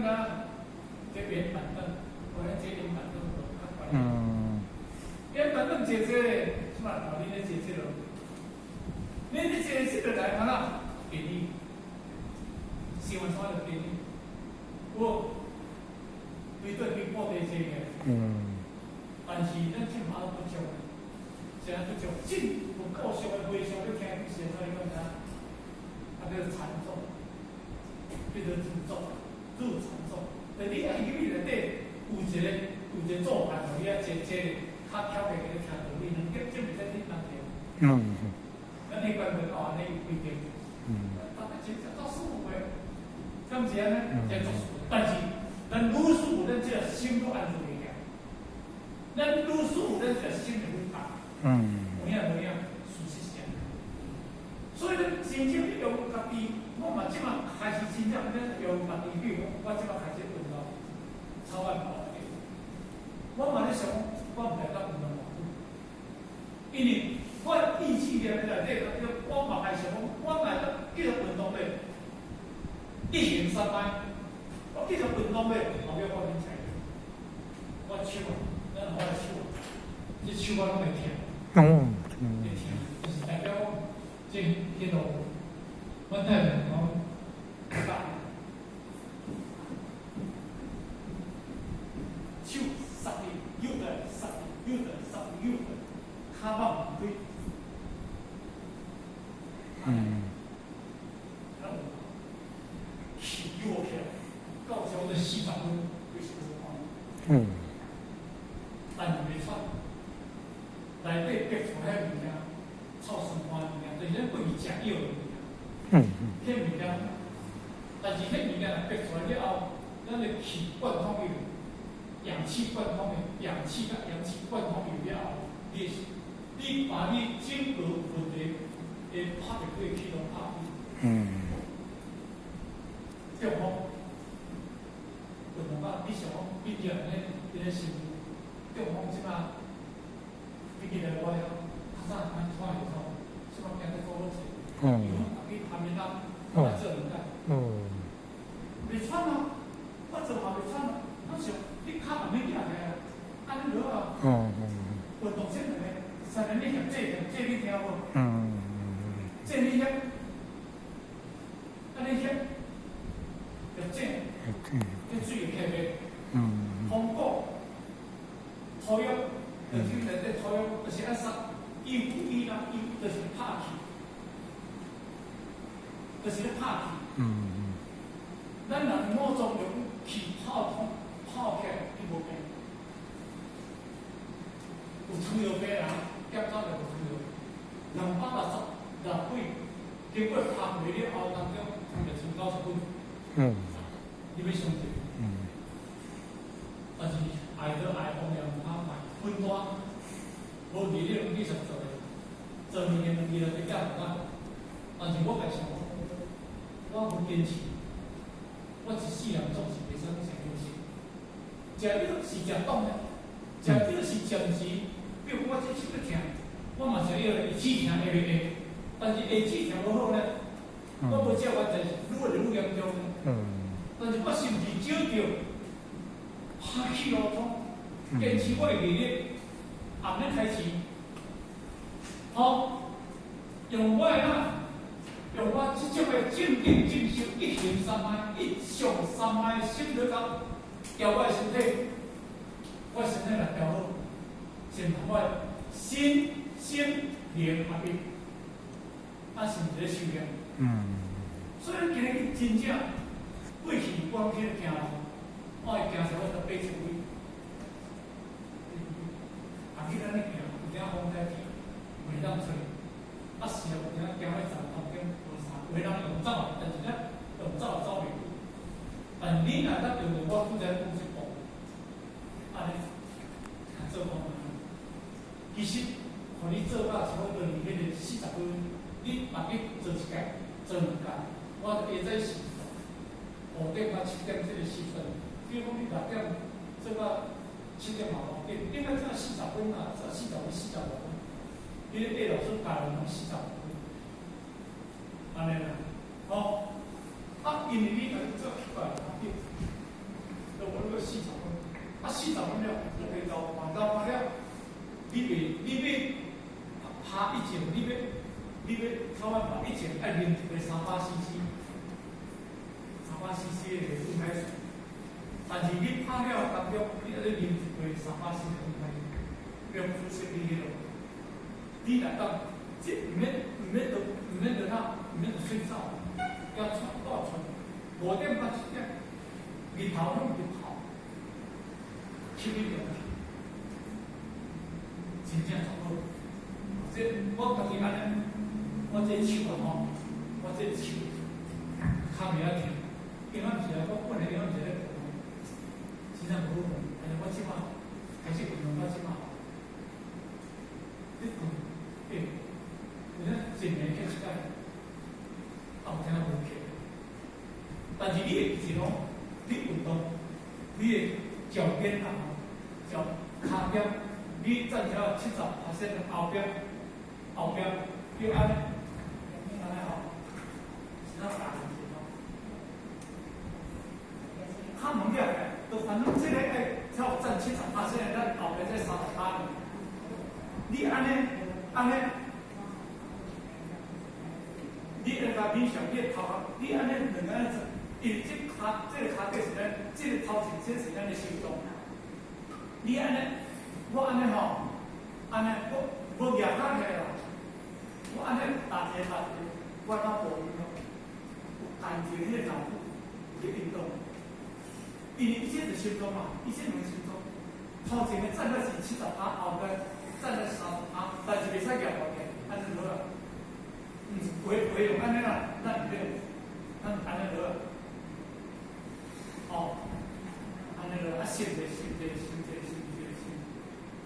感覺這圓板凳，我咧坐圓板凳較懸。圓板凳坐坐，這擺看你咧坐這落，你咧坐這落來，看啦，便利，生活上就便利。我對對對布袋坐嘅，但是咱這馬都不足，啥不足？真有故事的回想，你聽是安怎你感覺？啊，叫做禪坐，叫做入坐，入禪坐。但你愛入去內底有一個做伴，予你啊坐坐，較巧的給你聽到，你兩點鐘袂使叮當聽。咱彼關門哦，按呢有規定。逐個真正足舒服的，敢毋是按呢？真足舒服。但是咱愈舒服，咱這個心都安住袂起來。咱愈舒服，咱這個心就愈動。有影無影？事實是按呢。所以咱真正你用家己，我嘛這馬開始真正咱用家己，比如講，我這馬開始運動，草萬步。我嘛咧想，我毋會當運動偌久，因為我意志力內底，我嘛開想講，我嘛會當繼續運動咧，一行三邁，我繼續運動咧，後尾我免睬我手啊，咱我的手，這手我攏會疼。會疼，就是代表這彼路，阮太太講，手殺力，右的殺力，右的殺力，右的，跤放毋開。啊，氣又起來，到時候40分，幾時但是袂喘，內底逼出來物件，臭酸汗物件，就是咱過去食藥的物件。彼物件，但是彼物件若逼出來了後，咱的氣貫通去，氧氣貫通的，氧氣佮氧氣貫通去了後，你把你整個問題會拍的過氣攏拍開。中風，運動啊，你想講變成咧，彼個是中風這馬，比起來我遐，較早較喘會喘，這馬行得走路濟，因為去旁邊啊，做兩擺。袂喘啊，我做嘛袂喘啊，我想你跤嘛免舉起來啊，按呢落啊。運動這兩個，三年你翕這翕這你聽無？這你翕，按呢翕，翕這，彼水會起袂？風鼓、土藥，就是內底土藥，就是愛殺，伊伊啦，伊就是拍氣，就是咧拍氣。咱人五臟用氣泡通泡起來，伊無病。有糖尿病人檢查就無糖尿病，266幾，經過拍過了後當中，糖就剩90分。你欲相信？但是愛就愛方面毋通賣，分單，無利你攏繼續做的，做物件兩字就減無但是我家想講，我有堅持，我一世人總是袂使去食零食。食藥是食擋的，食藥是暫時，比如講我這手咧疼，我嘛食藥會止疼會會，但是會止疼無好呢，我無食完就愈來愈嚴重。但是我是毋是少著拍氣路通，堅持我的毅力，暗暝開始，吼，用我的哪，用我這種的正定正修一行三昧，一相三昧心去到調我的身體，我的身體若調好，先我的身心靈合一，啊，是毋是咧修煉？所以今日真正過去講起來行路，我會行差不多8000幾，啊，去咱咧行，有點風太疼，袂當出。啊是啊，有點行咧站頭間無啥，有的人用走，但是咱用走走袂久。但你若當用著我負責講這步，按呢做看覓。其實，予你做到差不多離彼個40分，你逐日做一屆，做兩屆，我會使是5點到7點這個時陣，比如講你6點做到7點嘛五點，應該做四十分啊，做40分45分。彼個葉老師教的攏四十五分，按呢啦，吼，啊，因為你共做起來較緊， 300 CC，300 CC 的溫開水，但是你拍了當中，你愛啉一杯三百 CC 的溫開水，不用出現你彼落。你來講，這毋免都毋免就哪，毋免就睡著，要喘大喘，5點到7點，日頭攏日頭，7點鐘，真正足好。這我家己按呢，我這手啊吼，我這手較袂曉停，因為毋是來講，本來因為毋是咧運動，真正無好困。但是我這擺開始運動到這擺，你困，欸，有影一年去一擺，後聽無去。但是你會記住哦，你運動，你的腳邊啊，腳跤邊，你站起來70%的後邊，後邊要按呢，按呢吼，是哪打進去吼？較猛了，就反正這個愛跳站70%，咱後邊再30趴。你按呢，按呢，你會共冥想，你的頭殼，你按呢兩个按呢，因為這跤，這个跤底是咱，這个頭前，這是咱的心臟。你按呢，我按呢吼，按呢，我無舉較起來啦，我按呢打一個打一個，我腦無運動，有感覺彼個腦部有咧運動，因為這是心臟嘛，伊這兩個心臟，頭前的站的是70趴，後邊站了30趴，但是袂使舉懸的，按呢落啊，毋是袂袂用按呢啦，咱毋免，咱按呢落啊，哦，按呢落啊，吸者吸者吸者吸者吸，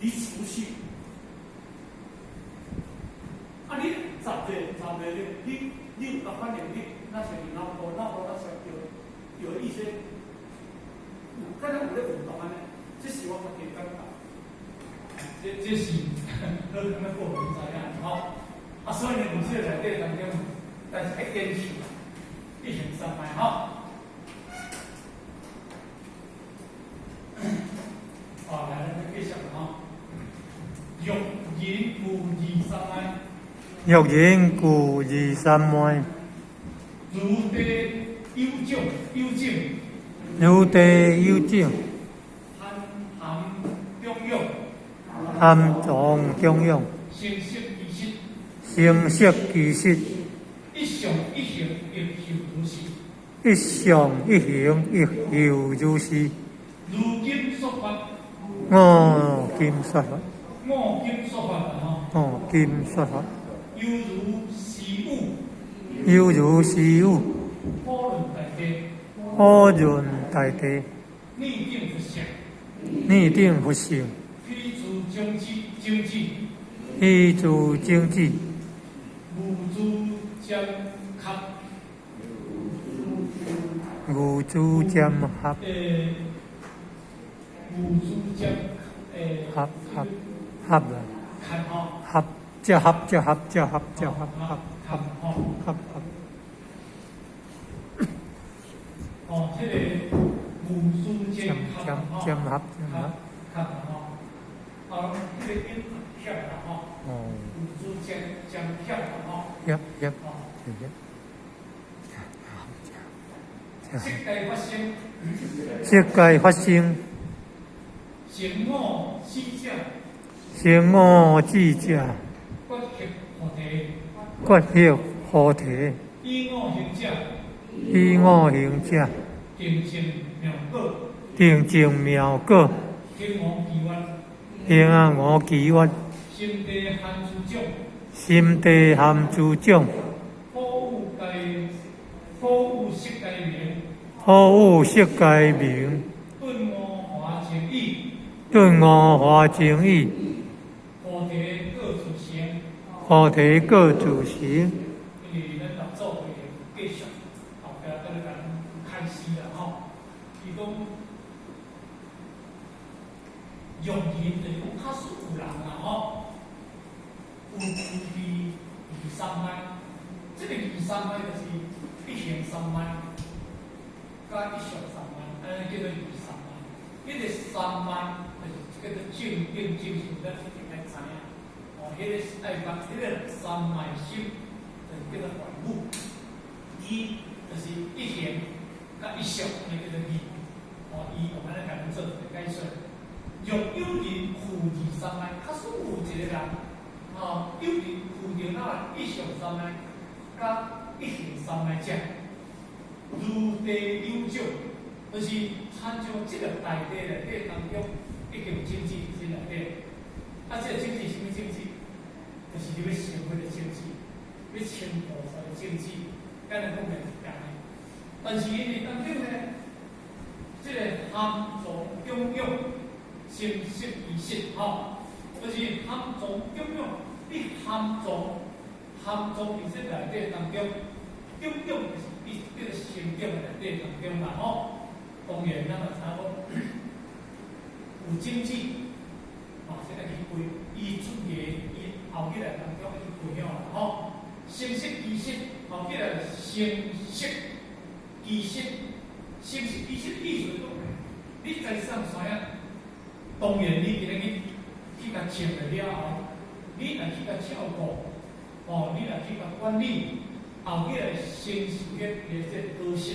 你持續，啊，你十個十個你你有個反應，你若是腦部腦部若是有有一些，有敢若有咧運動按呢，這是我家己感覺。這是好咁樣個人知影吼，啊，所以呢，毋少內底當中，但是愛堅持，一行三昧吼。哦，來，咱繼續吼。欲人具二三昧。欲人具二三昧。如地有種，有種。如地有種。含含中養。含藏中養。成色其實。成色其實。一相一行亦受如是。一相一行亦受如是。如今說法。五金說法。五金說法吼。五金說法。猶如時雨。猶如時雨。普潤大地。普潤大地。逆頂佛像。逆頂佛像。彼諸種子，種子。彼諸種子。無諸佔合。無諸佔合。無諸佔合合合啦。合，這合這合這合這合合合合合。哦，這个無諸佔合佔合佔合。合吼，啊，這个音險啦吼。哦。無諸佔佔險啦吼。協協協。色界發生。色界發生。成我智者。成我智者。覺學菩提。覺學菩提。以五行者。以五行者。定證妙果。定證妙果。行無其願。行無其願。心地含諸種。心地含諸種。普有界，普有色界名。普有色界名。頓悟華情意。頓悟華情意。菩提各自成。菩提各自成。因為咱六祖會繼續後壁閣咧共開示啦吼。伊講，用人就是講，假使有人啦吼，有具備二三昧，這个二三昧就是一行三昧，佮一相三昧，按呢叫做二三昧。彼个三昧就是叫做正定正行，咱一定愛知影。哦，彼个愛捌，彼个三昧心，就是叫做梵語。義就是一行佮一相，按呢叫做義。哦，伊用按呢共咱做一个解說。若有人具二三昧，假使有一個人，吼，有人具著那一相三昧，佮一行三昧者，如地有種，就是親像這個大地內底當中，已經有種子佇內底。啊，這個種子是啥物種子？就是你欲成佛的種子，欲成菩薩的種子，簡單講就是按呢。但是因為當中呢，這個含藏長養，生色異色，吼，就是含藏長養，你含藏含藏佇這內底當中，長養就是伊叫做成長的內底當中啦，吼。當然，咱嘛知影講有種子，嘛是愛去培，伊出芽，伊後起來當中愛去培養啦，吼。生色異色，後起來生色異色，生色異色意思講，你在上山啊，當然你今日去去共種了了後，你若去共照顧，哦，你若去共管理，後起來成熟的這個果實。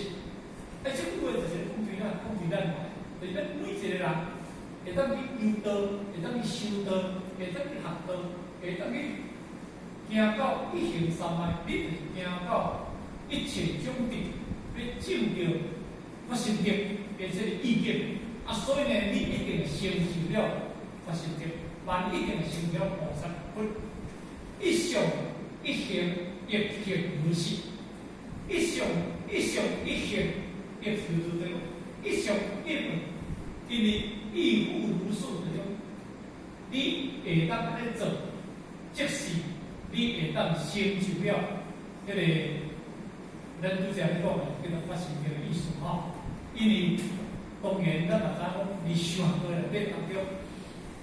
哎，這句話就是講對咱，講對咱嘛，就是咱每一個人會當去求道，會當去修道，會當去學道，會當去行到一行三昧，你就是行到一切種智，欲證著佛心德的這個意境。啊，所以呢，你一定成就了佛心德，萬一定成了菩薩佛。一相一行亦復如是，一相一相一行亦復如是，一相一行，因為亦復如是，就是講你會當按呢做，即是你會當成就了彼個，咱拄才咧講的叫做佛心德的意思吼。因為當然咱嘛知影講，佇修行道內底當中，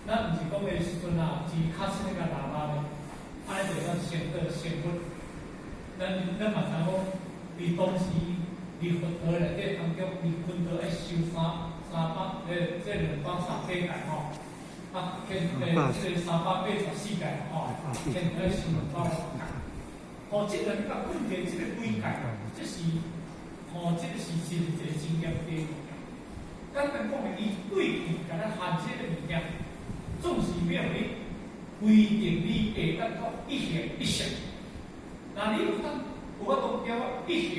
咱毋是講的時陣啊，是較啥物共喇叭咧，按呢就會當成道成佛。咱嘛知影講，佇當時佇佛陀內底當中，佇坤道愛修三百，這238界吼，啊，天這個384界吼，天愛修250界。吼，這個你共困在這個幾界，這是吼，這個是一個真嚴重的物件。簡單講的，伊對去共咱限制的物件，總是欲予你規定你會當到一行一相。若你有法度調一行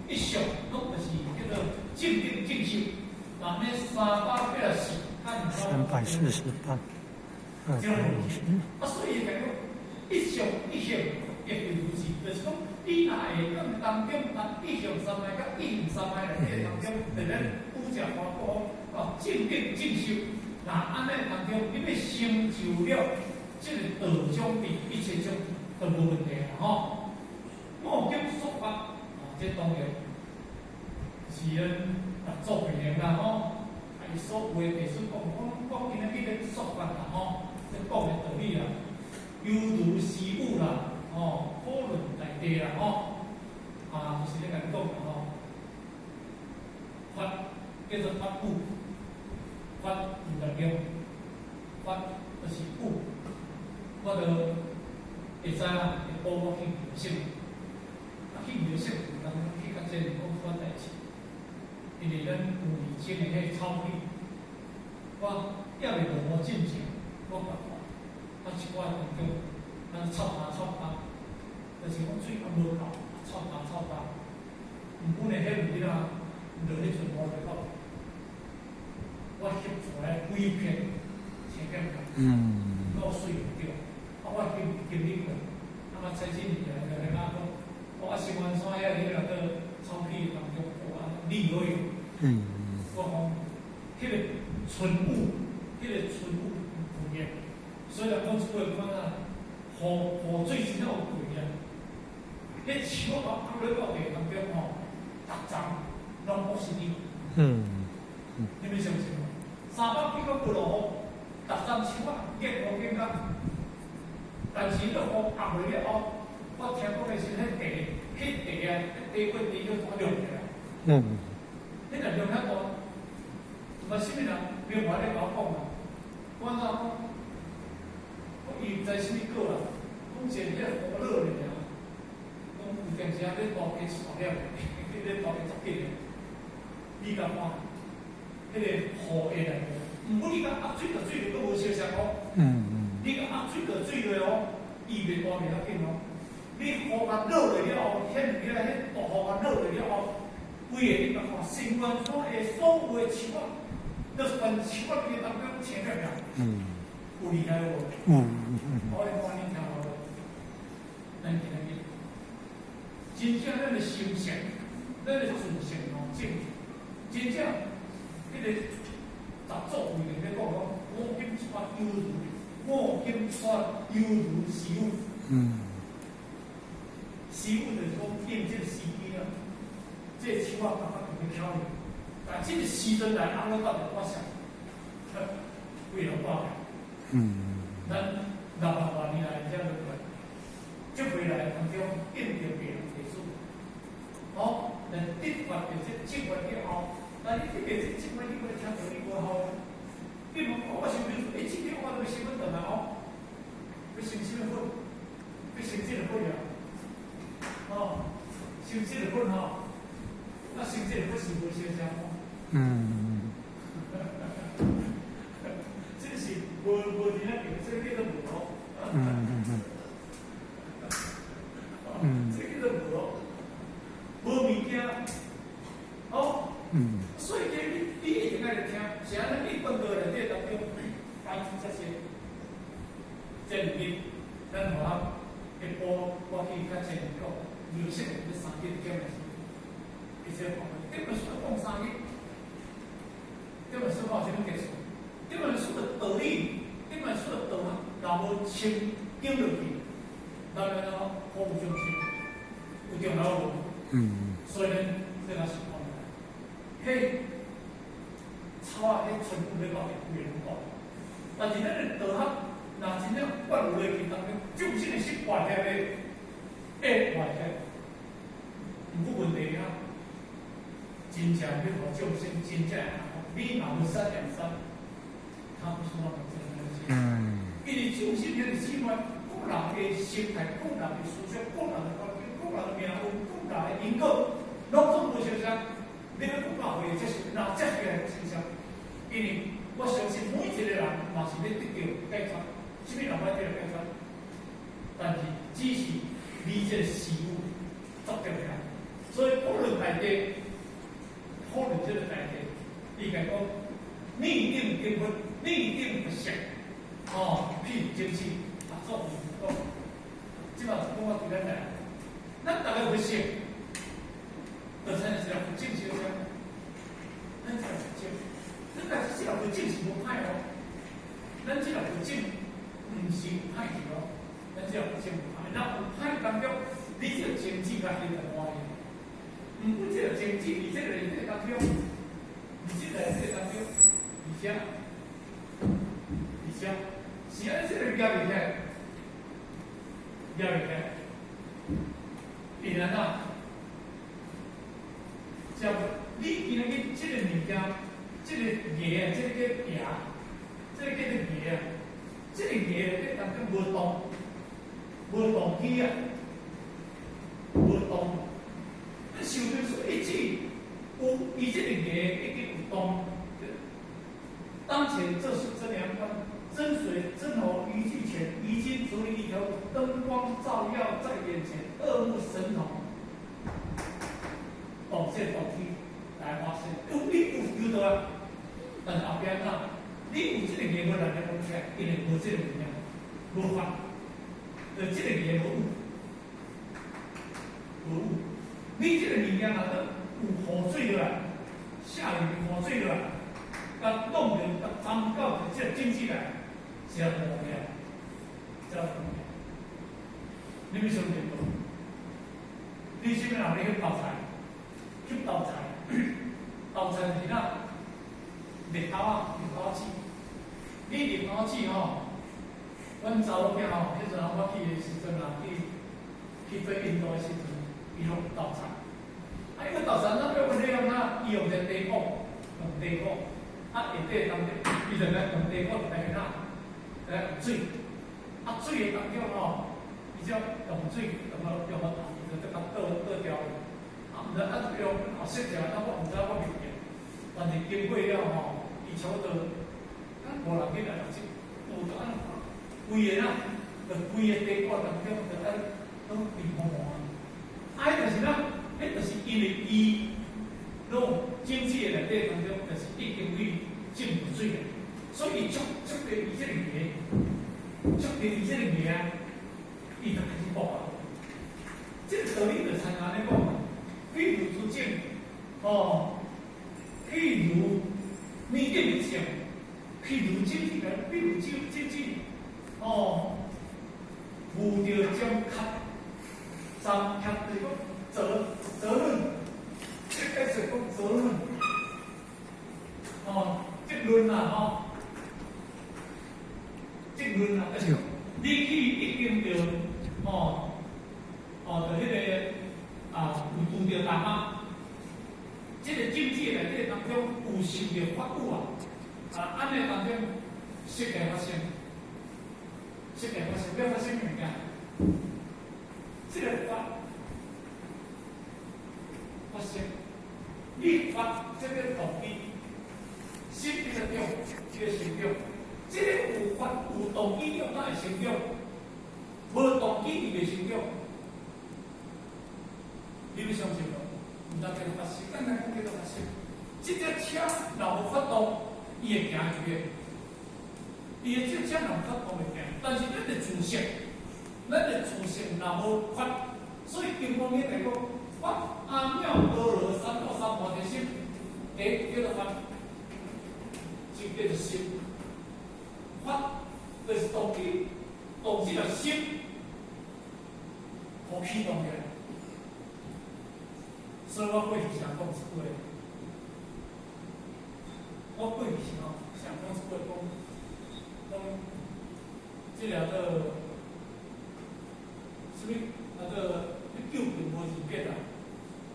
一相，攏就是叫做正定正修。若呢384， 348，250。啊，所以講一相一行亦復如是，就是講你若會當當中，當一相三昧佮一行三昧內底當中，就咱拄才話講哦，正定正修，若按呢當中，你欲成就了這個道種智，一切種都無問題啦吼。莫經說法，哦，這當然是咱六祖慧能啦吼，啊，伊所有的弟子講講講，今仔日咧說法啦吼，這講的道理啦，猶如是雨啦，吼，普潤大地啦吼，啊，就是咧共你講啦吼，法叫做法雨，法有力量，法就是雨，我就會知影會保我去朝聖。啊，去朝聖，有人去較濟講出代誌，因為咱舊年種的彼個草皮，我猶未落雨進前，我共看，啊，一寡當中，咱臭焦臭焦，就是講水猶無夠，臭焦臭焦。毋過呢，彼有日啊，落彼陣雨就到，我翕出來規片青點點，夠水對。啊，我經歷過，啊，我采進來來來講，我啊，新灣山遐彼個草皮當中，哇，綠油油。我講，彼個春雨，彼個春雨有影，所以人講一句話講啊，雨雨水真正有貴啊。彼樹仔壓落到地當中吼，逐叢攏烏是綠。你欲相信無？300幾個無落雨，逐叢樹仔熱烏緊甲，但是落雨壓落了後，我聽講的是彼地，彼地啊，彼地骨地叫怎隆起來？彼若量遐大，嘛啥物人另外咧共我講啊？我怎講？我伊毋知啥物果啦，講一個彼個雨落爾，講有定時啊，咧大家刷了，咧大家足緊的。你共看，彼個雨會來，毋過你共壓水就水落，閣無相像哦。你共壓水就水落哦，伊袂大袂要緊哦。你雨共落落了後，彼物件彼大雨共落落了後，規个你共看，成源山的所有的樹仔，都全樹仔佇當中青了了。有厲害無？有。我來看你聽無？咱今仔日真正咱的心性，咱的自性哦，正，真正彼個習祖輩咧講講，五金川猶如五金川猶如時雨。時雨就是講應這個時機啊，這個樹仔感覺特別巧妙，但這個時陣來，翁仔到底我想，為了掛。咱六百多年來遮落來，這回來當中變著別人提出，哦，咱得法著這正法了後，但你得著這正法，你會聽著你無效。你問我，我想比如說，欸，這個我都欲成佛轉來哦，欲成啥物佛？欲成這個佛了，哦，成這個佛吼，啊，成這個佛是無相像哦。這個是無無佇那邊，這個叫做無哦。這個叫做無哦，無物件，哦。所以這你一定愛來聽，是按呢？你本過來這當中，感觸這些，這裡面，咱互我一步我去較前講，人生這三個點的時，一些講，這本書講三個，這本書講啥物技術？這本書的道理，這本書的道理，若無深經落去，咱按怎普度眾生？有重要無？所以呢，這個是講，彼草仔，彼春雨咧落，規个攏掛。但是咱的道學，若真正灌入落去當中，眾生的心活起來，會活起來。毋過問題啊，真正欲予眾生真正，你若無善良善，他不是我們真正的。因為眾生遐爾喜歡個人的心態、個人的思想、個人的環境、個人的命運、個人的因果，攏總無相像。你欲講到會接受，若接受來相像。因為我相信每一個人嘛是欲得著解脫，啥物人欲得著解脫？但是只是你這個師傅作重要，所以討論大地，討論這個大地，伊共講內定根本，內定佛性，哦，譬如精神，啊，做講，這嘛是講我對咱來，咱逐个佛性，就親像一粒佛種相像，咱這粒佛種，咱但是這粒佛種是無歹哦，咱這粒佛種毋是有歹去哦，咱這粒佛種無歹，若有歹當中，你這個情志較現在換去，毋過這個情志佇這個內底當中，佇這個內底當中，而且，而且，是按這個舉袂起來，舉袂起來，因按怎？像你今仔日這個物件，這個牙，這個叫牙，這個叫做牙，這個牙內底當中無動，無動機啊，無動。你想著說一指有，伊這個牙已經有動。當前這是真良觀，真水真火一俱全，已經處理一條燈光照耀在眼前，二目神通，動這動機來發現，有你有有得啊，但是後壁哪，你有這個牙無來來講起來，因為無這個物件，無法，就這個牙無有，無有，你這個物件若有雨水落來，下雨雨水落來。佮弄著，佮浸到這個種子來，是啊，無起來，才無起來。你欲相信無？你啥物人咧翕豆菜？翕豆菜，豆菜是哪？綠豆仔，綠豆子。你綠豆子吼，阮查某囝吼，彼陣我去的時陣啊，去做印度的時陣，伊攏豆菜。啊，因為豆菜咱欲阮咧用哪？伊用一個地鼓，用地鼓。啊，下底當中，伊就來用地鼓來哪？來水。啊，水的當中吼，伊就用水用個用個知得甲倒倒掉，啊，毋知按怎用后摔掉，啊，我毋知我袂记。但是經過了吼，伊差不多，敢五六日啊六日，有就按規个啊，就規个地瓜當中就按攏變黃黃啊。啊，彼就是啥？彼就是因為伊攏經濟內底當中，就是已經去浸入水，所以觸觸著伊這個芽，觸著伊這個芽，伊就開始爆啊。這個道理就親像按呢講，譬如諸種，吼，譬如你頂種，譬如種子來，譬如種種子，哦，有著針殼，針殼就是講責責任，這個是講責任，哦，責任啊，吼，責任啊，就是你去已經著，吼，哦，就彼個啊，有拄著重啊，這個境界內底當中有受著法語啊，啊，按呢當中釋迦發生，釋迦發生，欲發生物件？這個法發生，你發這個動機，心一個長，這個成長，這個有發有動機了，才會成長，無動機伊袂成長。你欲相信無？毋知叫做發生，咱來講叫做發生。這隻車若無發動，伊會行入去。伊的這車若無發動會行，但是咱的自性，咱的自性若無發，所以金剛經來講，發阿耨多羅三藐三菩提心，第一叫做發，就叫做心。發就是動機，動這個心，予啟動起來。所以我過去常講一句話，我過去是吼常講一句話，講講這個做啥物？啊做究竟無二別啊！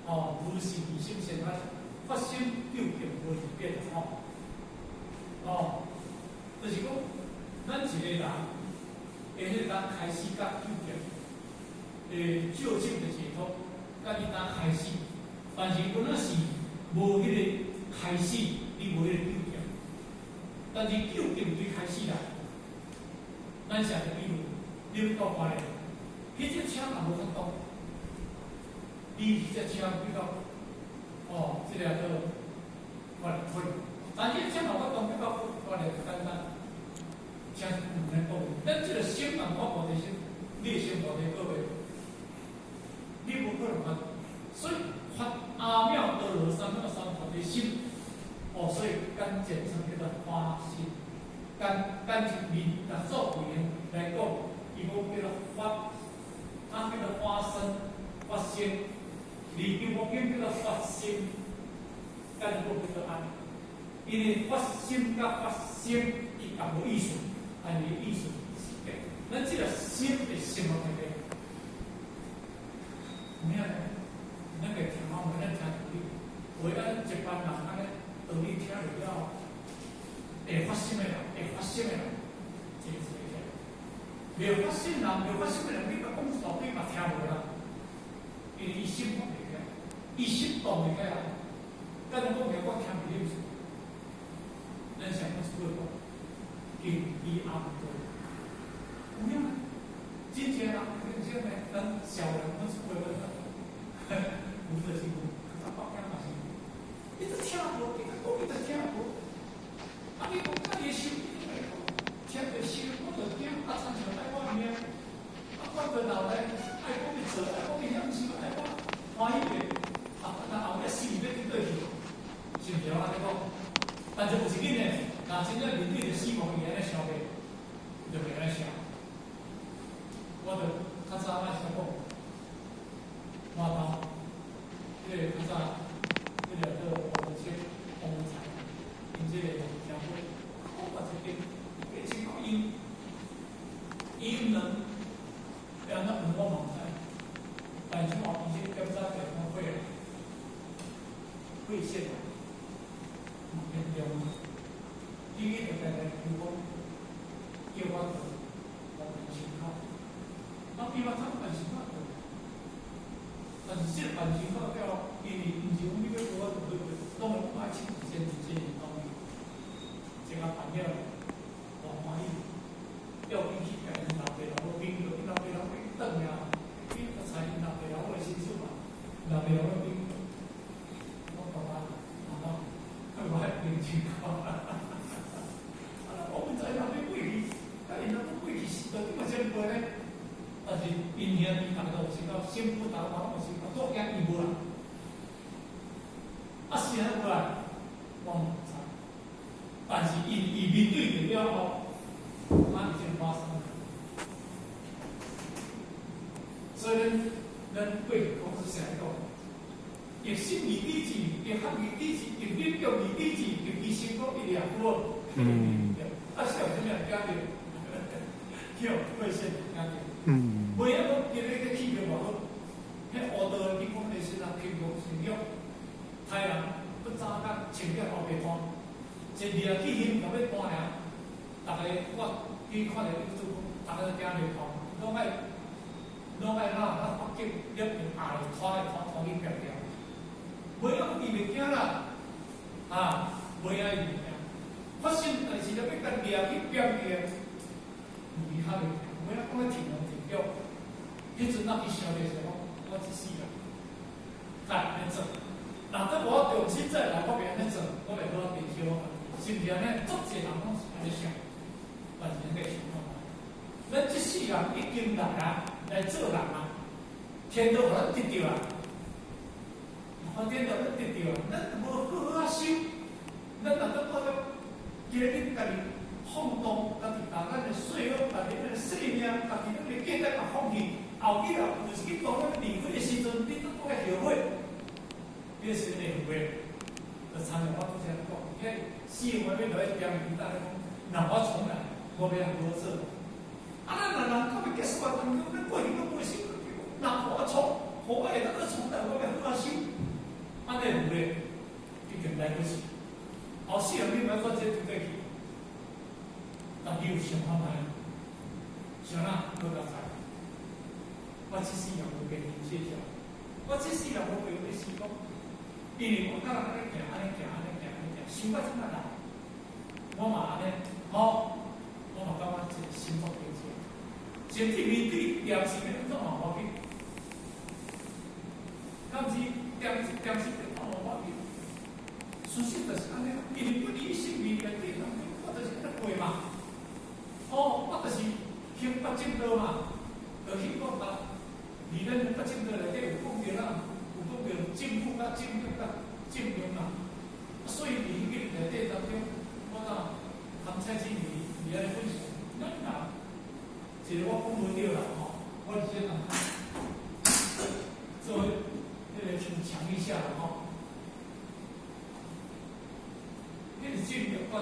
吼，如是二心善發，發心究竟無二別啊！吼，哦，就是講，咱一個人會彼當開始甲究竟，究竟的解脫，佮伊當開始。但是敢若是無彼個開始，你無彼個究竟。但是究竟對開始來，咱想個比如，你欲到花蓮，彼隻車若無發動，你彼隻車比較，哦，這個叫花蓮去。但是車若發動比較花蓮較簡單，車是毋免講。咱這個心人發菩提心，你的心菩提過袂？你無可能發。所以發阿耨多羅三藐三菩提心，哦，所以簡簡稱叫做發心。簡簡一面六祖慧能來講，伊講叫做發，啊叫做發生、發心。離經無經叫做發心，簡講叫做按。因為發心佮發心，伊共無意思，但是意思是變。咱這個心會生落來的，有影無？咱個聽好，咱聽道理，有的咱一般人按呢道理聽落了，會發心的人，會發心的人，真濟個。袂發心人，袂發心的人，你共講一大堆嘛聽無啦，因為伊心發袂起來，伊心動袂起來。敢若講起來，我聽袂入去。咱想講一句話，根基阿毋對，有影？真正人，真正呢，咱小人講一句話，無的辛苦，較早北京嘛是，伊都聽無，伊講伊都聽無。啊，你講甲伊心，聽著心，我就驚，啊，親像愛我命，啊，我就腦袋愛講伊做，愛講伊享受，愛講歡喜的，啊，那後尾死欲去佗去，是毋是按呢講？但是有一日呢，若真正面對著死亡，伊按呢想袂，就袂按呢想。我就較早愛先講，我當，這個較早，這個叫黃德清、黃文才，𪜶這個協會，我嘛一間，一千個因，伊能，欲按怎問我嘛毋知，但是我伊這檢查健康血啊，血腺嘛嚴重啊，伊去就來求講，叫我做，我辦身口，啊，比我早辦身口做，但是這個辦事到了，因為毋是講你欲做我就去做，當然我愛親自先先當這個辦了，我歡喜，調兵去共𪜶老爸老母兵，𪜶老爸老母轉啊，去裁𪜶老爸老母的薪水嘛，老爸老母兵，我爸爸媽媽，我還年輕看，啊，我毋知老爸過去，甲𪜶老母過去時到底嘛啥物過呢？但是𪜶兄弟逐家都有先到，新婦逐家攏有先到，我驚伊無來，啊是按怎無來，我毋知。但是伊伊面對著了後，啊已經發生了。所以咱咱過去講是啥講？欲信義抵志，欲學義抵志，欲忍辱義抵志，欲其成功一兩好。嗯。啊，是有啥物人驚著？叫過線驚著。嗯。袂曉講今日個氣氛偌好，彼烏道的地方的時陣，平常心約，太陽不早甲穿了後白單，一掠去翕就欲搬爾，逐个我去看著做，逐个都驚袂看，攏愛攏愛哪哪北京兩邊壓拖來拖拖去變掉，袂曉伊袂驚啦，啊，袂曉伊袂驚，發生代志了欲共掠去變掉，伊較袂驚，袂曉講咧停龍停腳，彼陣咱去想著是講，我這世人，該按呢做。若等我重新再來，我袂按呢做，我袂好提升我家己，是毋是按呢？足濟人攏是按呢想，但是咱該想看覓。咱這世人已經來啊，來做人啊，天都予咱得著啊，天都予咱得著啊，咱無好好仔修，咱若閣帶著今日家己放蕩，家己共咱的歲月、家己咱的生命、家己咱的價值共放棄，後日啊，有一日當咱離開的時陣，你閣閣會後悔。你是會後悔？就親像我拄才講，彼死我欲落去點伊，等咧講，若我重來，我欲按怎做？啊，咱若人到欲結束啊，當中咱過去攏無想，若予我重，予我會當閣重來，我欲好好修。按呢有咧，已經來不及。後世人你莫講這對過去，但你有想看覓？想哪？我較知。我這世人無變謝謝，我這世人無變的是講。因為我佮人按呢行，按呢行，按呢行，按呢行，想到這麼老，我嘛按呢，吼，我嘛感覺一個心足平靜。甚至面對電視欲按怎嘛無要緊，敢是電視電視欲按怎嘛無要緊。事實就是按呢，因為本來生命內底當中，我就是按呢過嘛。哦，我就是行八正道嘛，就去講啊，佇咱八正道內底有講著啦。有講著正語佮正業佮正命嘛，所以佇彼個內底當中，我若含蔡經理佇遐分享，咱若一個我講無對啦吼，我直接共做彼個像講一下啦吼。彼個正業我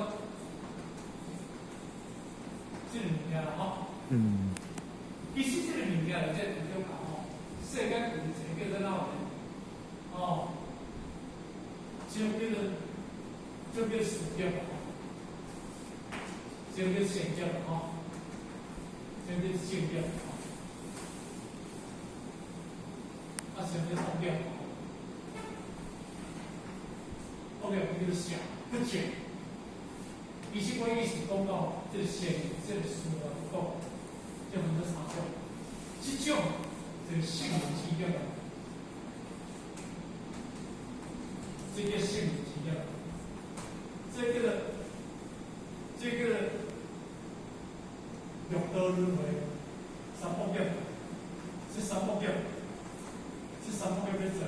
這個物件啦吼，嗯，其實這個物件內底當中講吼，世間有一個叫做哪有？哦，這叫做這叫事業，這叫善業吼，這叫正業，啊，啥物惡業？惡業叫做邪不正。其實我意思講到這個善，這個事來講，這分做三種，這種就是聖人之業。這叫聖人之業，這叫做這叫做六道輪迴三寶業，這三寶業，這三寶業咧做，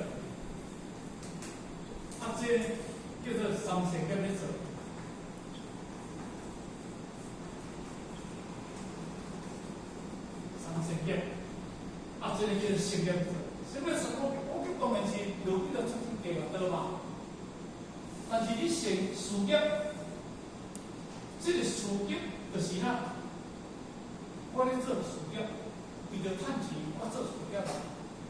啊，這叫做三善業咧做，三善業，啊，這個叫做聖業做。什麼三寶業？我當然是落去到畜生地獄道嘛。但是你善事業，這個事業就是啥？我咧做事業，為著趁錢，我做事業啊。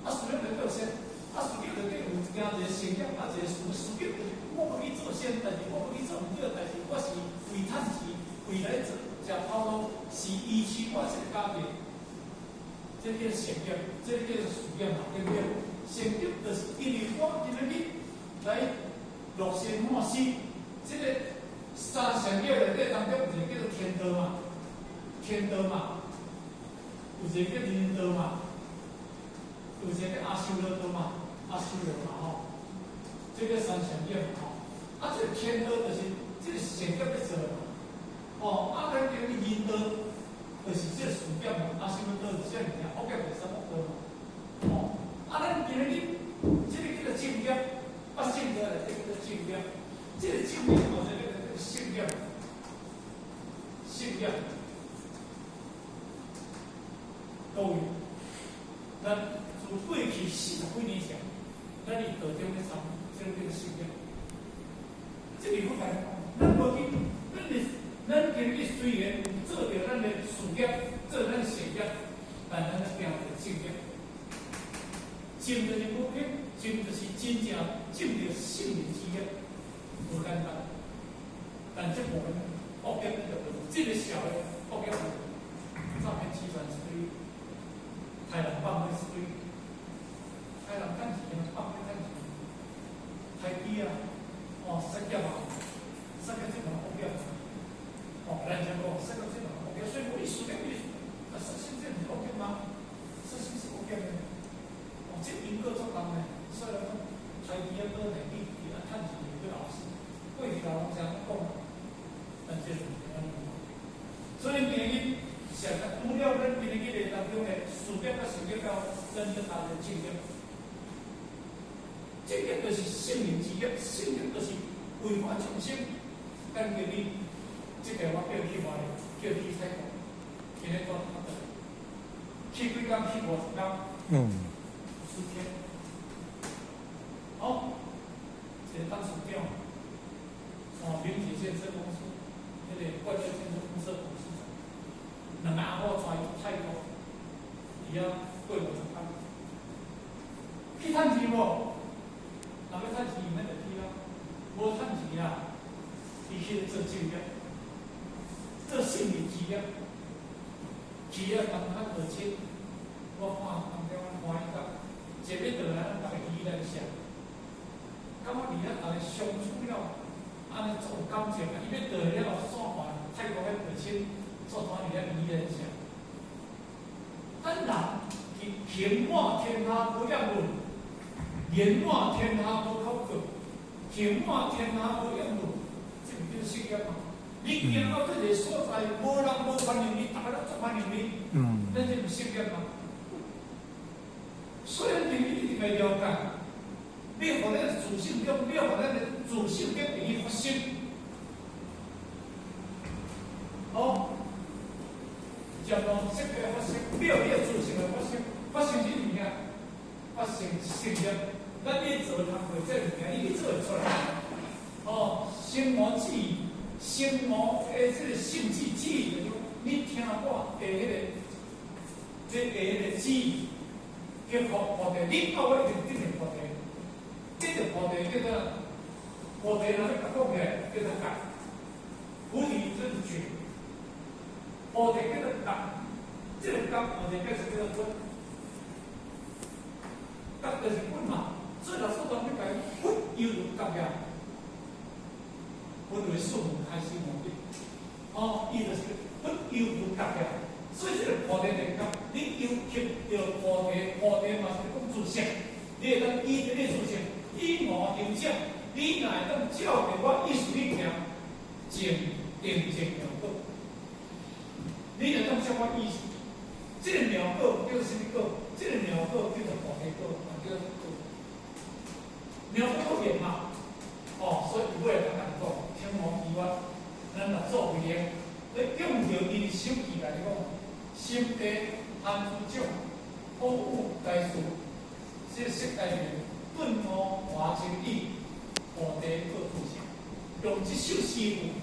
啊，事業就做善，啊，事業內底有一件一個善業，啊，一個事事業就是我無去做善代誌，我無去做毋對的代誌，我是為趁錢，為來做食頭路，是維持我這個家庭。這叫善業，這叫做事業嘛，對不對？善業就是因為我今仔日來樂善好施，這個三善業內底當中有一個叫做天道嘛，天道嘛，有一個叫人道嘛，有一個叫阿修羅道嘛，阿修羅嘛吼，這個三善業嘛吼，啊，這個天道就是這個善業咧做嘛，哦，啊，咱叫人道就是這個事業嘛，阿修羅道就是這物件，惡業就是三惡道嘛，哦，啊，咱今日這個叫做正業，啊，聖道內底叫做正業，這個正業嘛，這個叫做聖業，聖業。各位，咱自過去40幾年前，咱佇道中咧參，這個叫做聖業。這個我甲你講，咱無去，咱今日雖然做著咱的事業，做咱善業，但咱咧行著正業。正就是無偏，正就是真正證著聖人之業，無簡單。但這部分惡業就無，這個社會惡業詐騙集團一堆，殺人放火一堆，殺人趁錢，放火趁錢，殺機啊，哦，殺業啊，殺業這種惡業，哦，咱講講殺業這種惡業，所以無意思的意思，啊，殺生這毋是惡業嗎？殺生是惡業的，哦，這因果作重的，所以講殺機啊，倒內去啊，趁錢去後世，過去人攏這樣講，但這是毋是按呢？所以今日。除了咱今日的當中的事業佮善業了，咱閣加一個正業。正業就是聖人之業，聖業就是為化眾生。咱今日這個我叫去外，叫去泰國，今日講去幾工？去50工。4天。好，一個董事長，哦，明鐵建設公司，那個冠岳建設公司董事長。兩個阿某帶去泰國，佇遐過50工，去趁錢無？若欲趁錢，免就去啊。無趁錢啊，伊去做正業，做聖人之業，去啊當較學清，我看當中歡喜甲，一欲倒來，咱逐个起來寫，感覺佇遐逐个相處了，按呢足有感情啊！伊欲倒來了，煞還泰國彼學清。做團佇遐語言寫，咱人行滿天下無厭惡，言滿天下無口渴，行滿天下無厭惡，這毋叫聖業嗎？你行到這個所在，無人無歡迎你，逐个攏足歡迎你，咱這毋聖業嗎？所以你一定愛了解，你予咱自性中，你予咱的自性中會發生，好。漸攏識嘅發生，你有你的自性來發生，發生啥物件？發生聖業。咱咧做工課，這物件你去做會出來。哦，聲聞智，聲聞的這個聖智智，就是講你聽我的彼個，這個彼個智，結果菩提，你到尾一定得著菩提，得著菩提叫做菩提，若欲共講起來叫做覺，菩提就是覺。菩提叫做覺，這個覺菩提叫做叫做佛，覺就是佛嘛。所以老師當你講佛猶如覺呀，佛為四門開始目的，哦，伊就是佛猶如覺呀。所以這個菩提就是覺，你要得著菩提，菩提嘛是講自性，你會當依著你自性，以我求證，你若會當照著我意思去行，證定證妙果。你若當照我意思，這個妙果叫做啥物果？這個妙果叫做菩提果，嘛叫做果。妙果不變嘛，哦，所以尾來咱講，天王以外，咱若做為的，你用著伊的手機來講，心地安住種，普有大事，這色界面頓悟華真理，菩提果自性，用這首詩句，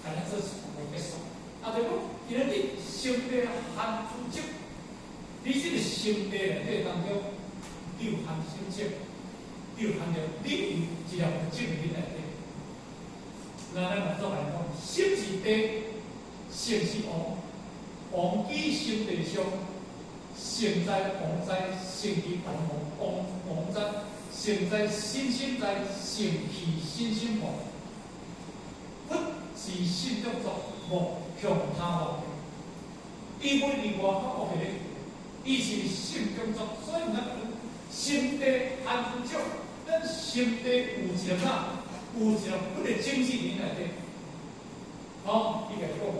共咱做一個結束。啊，就講，今日你心地含諸種，你這個心地內底當中，你有含什麼種？你有含著你有一粒種佇內底。那咱來做來講，心是地，性是王，王居心地上，心聖哉王哉，聖其王王王王哉，聖哉心心哉，聖其心心王。佛是心中作，莫向他惡。伊無另外較惡個，伊是心中作，所以咱心地安少，咱心地有一粒啊，有一粒佛的種子佇內底。好，伊共講，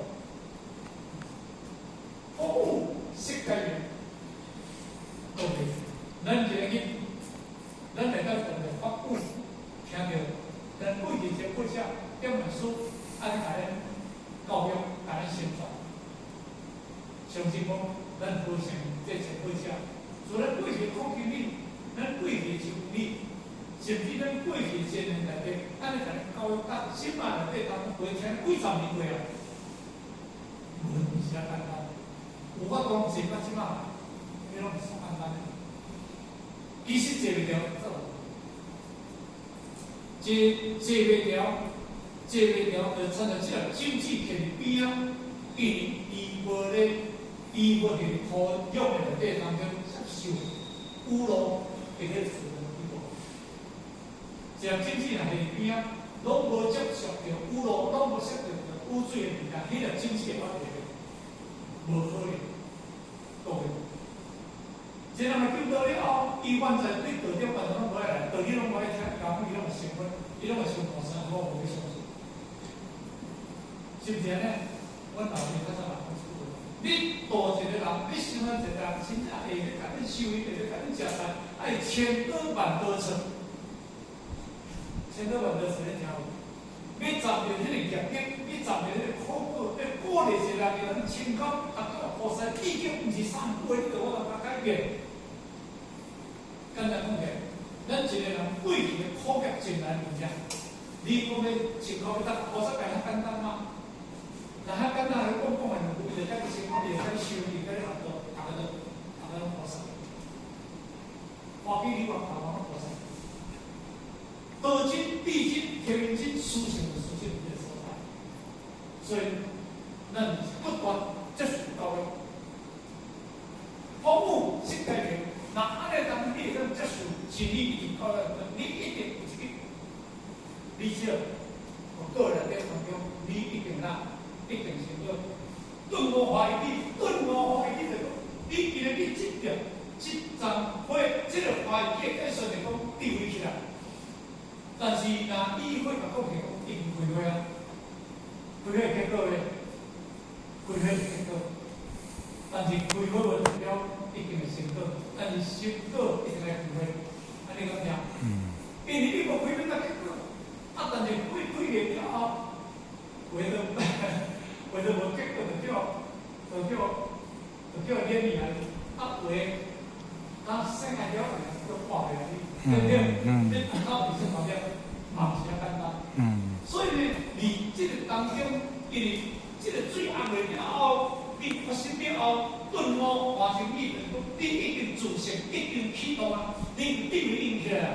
佛有釋迦名，當然，咱今日，咱來到當個法語，聽著咱過去這過程，點本書，按呢共咱教育，共咱宣傳。相信講，咱好成這前輩者，除咱過去苦經歷，咱過去經歷，甚至咱過去千年內底，按呢共咱教育到這擺內底，當中回聽幾十年過啊，無毋是遐簡單。有法講坐到這擺，彼攏毋是簡單的。其實坐袂牢，坐坐袂牢，坐袂牢，就親像這粒種子徛佇邊仔，因為伊無咧，伊無佇土壤的內底當中接受雨露，會咧自然去無。一粒種子若佇邊仔，攏無接觸著雨露，攏無接觸著雨水的物件，彼粒種子會發芽，無可能，當然。這人來救道了後，伊完全對道德完全攏無愛來，道理攏無愛聽，講伊攏會成佛，伊攏會成菩薩，我無去相信。是毋是按呢？阮老爸較早嘛講這句話：你度一個人，你喜歡一個人，真正會咧共你修伊，會咧共你食飯，愛千刀萬刀出，千刀萬刀出你聽無？你站著彼個逆境，你站著彼個苦果，你鼓勵一個人，伊人清空，啊，菩薩已經毋是三句，你就我來改變。簡單講起來，咱一個人過去的苦劫真難物件，你講欲清空欲得菩薩會遐簡單嗎？若遐簡單，你講講的，伊就遐清空，伊就遐修，伊就遐學道，逐个都，逐个攏菩薩。歡喜你話，逐个攏菩薩。道真、地真、天真、殊勝的殊勝這個所在，所以咱不斷接受教育，服務釋迦名。那按呢當你會當接受真理一直教育，你一定有一個理解。我個人在當中，你一定啦，一定是個頓悟歡喜，頓悟歡喜就講，你今日你這條這層花，這個歡喜計算來講智慧起來。但是若以佛來講起講，已經開花啊，開花結果咧，開花是結果，但是開花無代表一定會成果，但是成果一定愛開花，按呢敢聽？因為你無開花才結果，啊，但是開開了了後，為了無結果就叫就叫就叫碾去啊，啊話，當生下了就掛袂來，對不對？你到底是怎樣？嘛毋是遐簡單。所以呢，佇這個當中，因為這個水紅了了後，你發生了後，頓悟完成你，你已經自性已經啟動啊，你地位已經起來啊。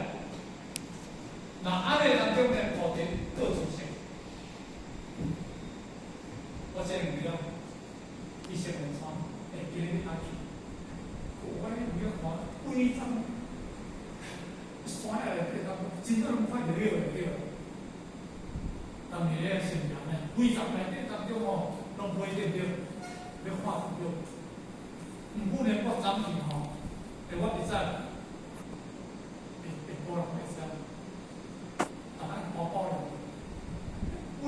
那按呢當中呢，菩提各自性。我這個了，伊先問啥？欸，今日你哪去？我咧唔要看，規張山仔內底當中，真多攏看著了對。當年咧新娘呢，規層內底當中吼，攏飛對對，欲看著著。毋過呢，我早起吼，欸，我會使，會會無人會使，逐個包包咧，規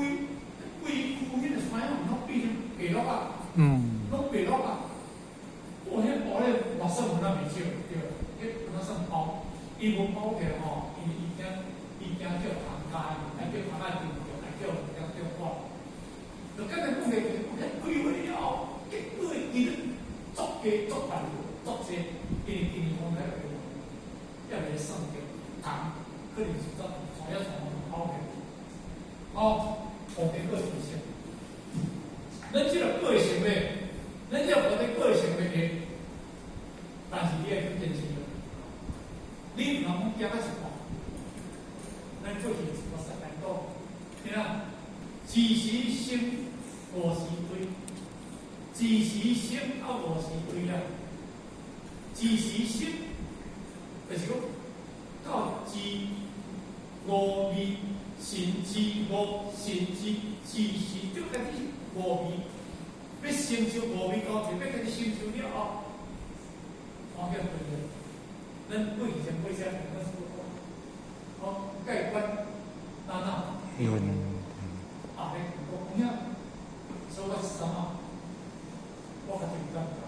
規區彼個山仔攏變成白落啊，攏白落啊。我彼包咧嘛算有那袂少，對，彼敢若算包，伊無包起來吼，伊伊驚伊驚叫唐街，愛叫唐仔頂著，愛叫叫叫看。就簡單講起，就是講彼開花了後，結果其實足加足大足濟，因為今年風太大，抑袂算著糖，可能是怎帶遐帶包起來。哦，菩提果自性，咱這個個性咧，咱這個菩提果性咧，但是你愛去堅持。你毋通講行到一半，咱過去一個實難講，對啊，一時生，五時退；一時生啊，五時退啊。知時心，就是講到知五味，心知五，心知知時就開始五味，欲成就五味高層，欲開始成就了後，看見對不對？咱過去前過車，咱師父講，哦，蓋棺哪哪？有。啊，你講有影，所以我是啥物？我較真感覺，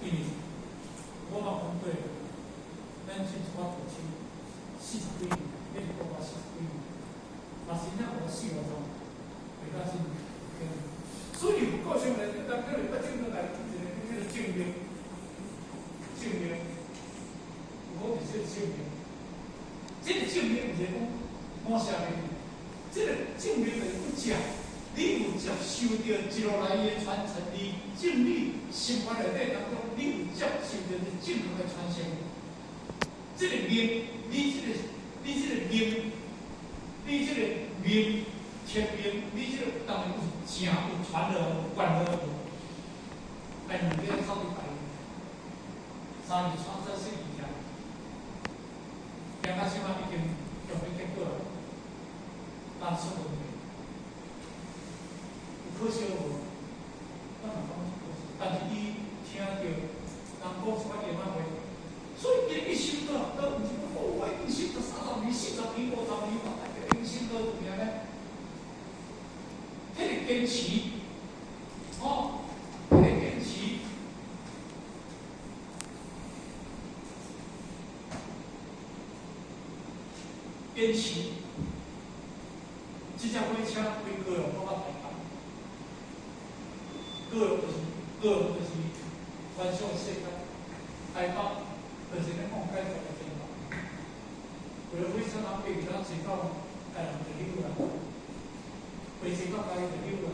因為我嘛講過，咱這一寡讀書四十幾年，一直講我四十幾年，嘛是真正有四五十，會較真。所以佛教上來，咱叫做正來一個叫做正命，正命，有講就是這個正命。這個正命毋是講我寫的，這個正命就是講食。你有接受著一路來的傳承，你正理生活內底當中，你有接受著正確的傳承。這個命，你這個命，你這個命，天命，你這個當然是誠有傳的有關的。但是你要走去拜，三二三三四二條，行到這擺已經用要結果了，但出問題。有可惜無？咱嘛講可惜，但是伊聽著人講一寡言仔話，所以伊一修到，都毋是講哦，我已經修到30年、40年、50年，我已經修到有名咧。彼個堅持，哦，彼個堅持，堅持，這隻火車開高雄到台北。高雄就是高雄就是觀賞世界，台北就是咧講解決的地方。為了火車人爬咱坐到台南就溜啦，爬坐到嘉義就溜啦，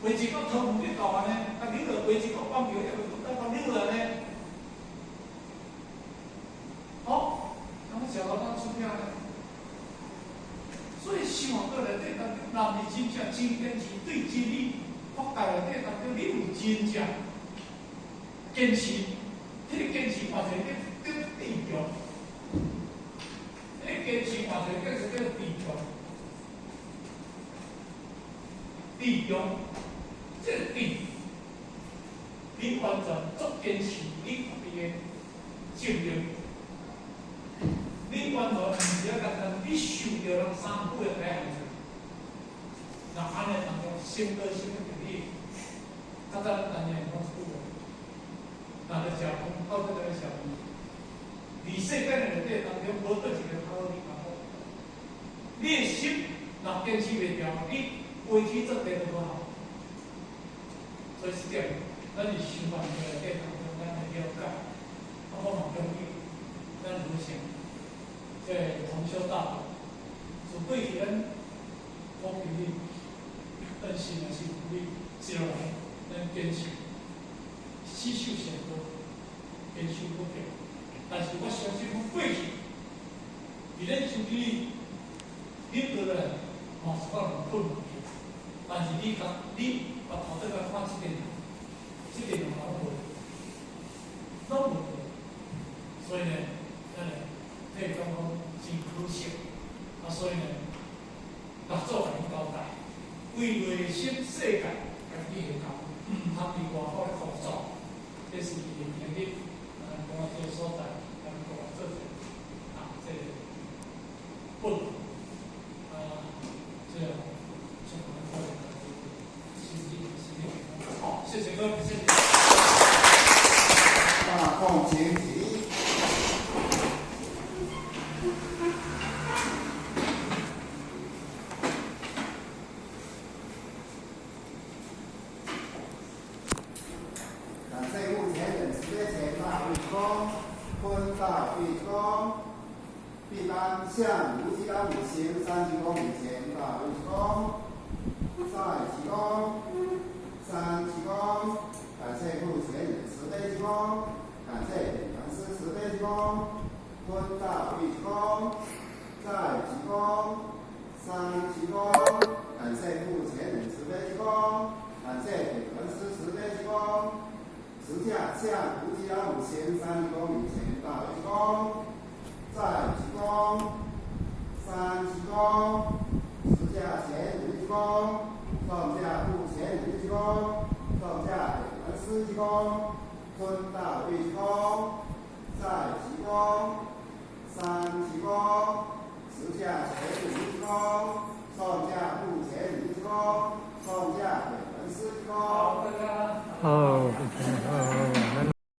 爬坐到桃園去到安呢，啊溜啦，爬坐到板橋抑閣到溜啦呢。哦，咱食老當出名呢。所以生活過內底當中，人是真正真堅持對真理。法界內底當中，你有真正堅持，彼個堅持換一個叫叫志強，彼個堅持換一個叫做叫志強，志強，這個志，你完全足堅持你家己的正念，你完全毋是遐簡單，你受著人三句的改變。那按呢當中，心跟心的你，較早咱當年講一句話，若咧食飯，到底在咧食飯？佇世間的內底當中，無佗一個較好你較好。你的心若堅持袂牢，你維持做地都無效。所以是這樣，咱佇修行內底當中，咱會了解，啊，我嘛恭喜咱女性，這個同修大德，自過去咱講起你。咱心也是有你一路來，咱堅持，死守善道，堅守不變。但是我相信，過去，佇咱手機你過來，嘛是可能困難去。但是你甲你把頭轉來看這個人，這個人嘛攏無，攏無。所以呢，咱呢，可以講講真可惜。啊，所以呢，六祖共你交代。為內心世界家己下工，毋通佇外口咧枯燥。這是今日咱講這個所在，咱講做者啊，這個本啊，這個先講到這裡，身體身體健康。好，謝謝各位，謝謝。大眾請起。感謝目前人慈悲前大御功，坤道御功，必當向無極當無形三鞠躬以前大御功，再鞠躬，三鞠躬。感謝目前人慈悲鞠躬，感謝點傳師慈悲鞠躬，坤道御鞠躬，再鞠躬，三鞠躬。感謝目前人慈悲鞠躬，感謝點傳師慈悲鞠躬。持架向菩提老母行三鞠躬，禮前大一躬，再鞠躬，三鞠躬，持架前五鞠躬，送駕部前五鞠躬，送駕本師鞠躬，尊